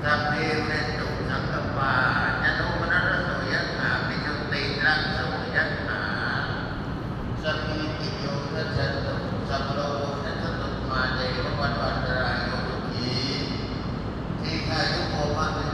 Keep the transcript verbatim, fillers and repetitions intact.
Sabbe pūrentu saṅkappā, cando paṇṇaraso yathā, maṇi jotiraso yathā. Sabbītiyo vivajjantu, sabbarogo vinassatu, mā te bhavatvantarāyo, sukhī dīghāyuko bhava.